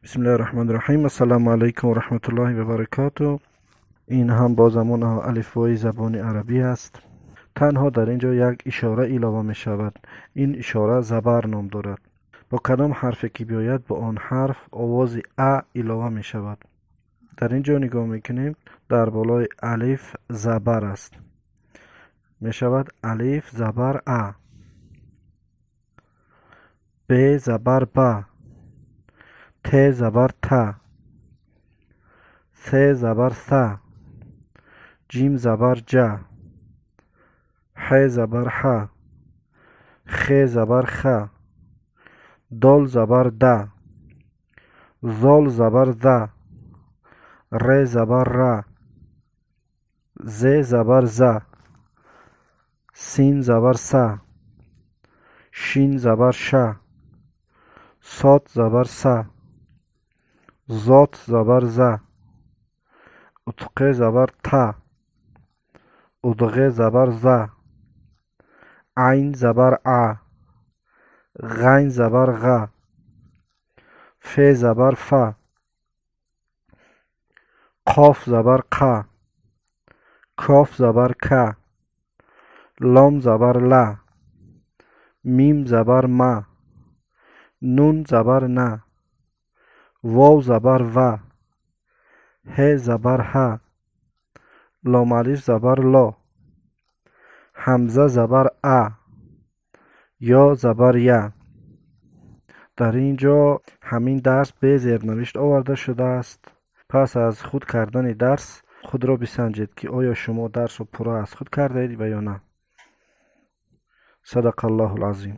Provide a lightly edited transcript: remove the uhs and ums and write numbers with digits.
Бисмиллаҳи раҳмони раҳим. Ассалому алайкум ва раҳматуллоҳи ва баракоту. Ин ҳам бо замон алифбои забони арабӣ аст. Танҳо дар ин ҷо як ишора илова мешавад. Ин ишора забар ном дорад. Бо кадом ҳарфе ки биёяд, бо он ҳарф овози а илова мешавад. Дар ин ҷо нигоҳ мекунем, дар болои алиф забар аст. Мешавад алиф забар а, б забар ба, т забар та, с забар са, ҷим забар ҷа, ҳ забар ҳа, х забар ха, дол забар да, зол забар за, р забар ра, з забар за, син забар са, шин забар ша, сод забар са, зот забар за, утқ забар та, удғ забар за, айн забар а, ғайн забар ға, фе забар фа, қоф забар қа, коф забар ка, лом забар ла, мим забар ма, нун забар на, вов забар ва, ҳ забар ҳа, лом алиф забар ло, ҳамза забар а, ё забар я. Дар ин ҷо ҳамин дарс бе зернавишт оварда шудааст. Пас аз худ кардани дарс худро бисанҷед, ки оё шумо дарсро пурра аз худ кардаед ва ё на. Садақа Аллоҳу алазим.